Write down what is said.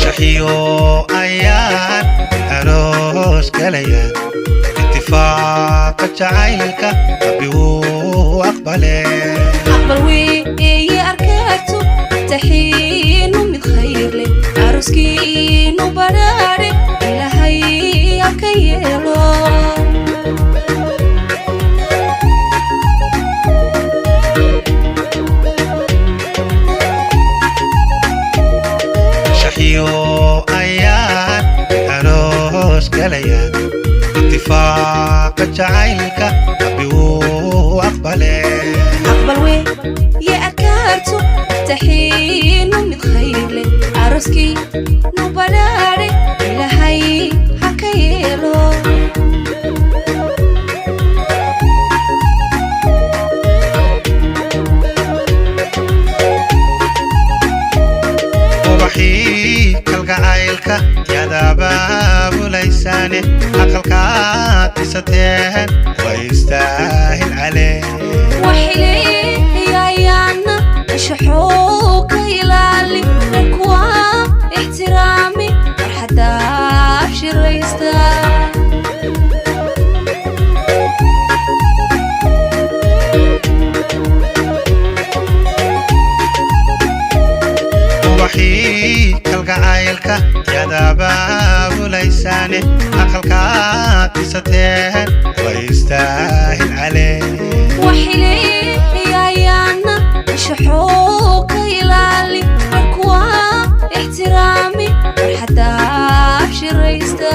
Shaxiyo ayaan aroos galaya, itifaaqa jacaylka Rabbi wuu aqbale. Aqbal weeye arkaagto, taxiinu mid khayr leh, arooskiinu badhaadhe Ilaahay abka yeelo. Shaxiyo ayaan aroos galaya, itifaaqa jacaylka Rabbi wuu aqbale. Aqbal weeye arkaagto, taxiinu mid khayr leh, arooskiinu badhaadhe Ilaahay ha ka yeelo. Ubaxii kalgacaylka yaad abaabulaysaane, aqalkaad dhisateen waa istaahil calee. Waxileeyayaana anshaxoo ka ilaali, reerkuwa ixtiraami, farxadda abshiraysta. Ubaxii kalgacaylka yaad abaabulaysaane, aqalkaad dhisateen waa istaahil calee. Waxileeyayaana anshaxoo ka ilaali, reerkuwa ixtiraami, farxadda abshiraysta.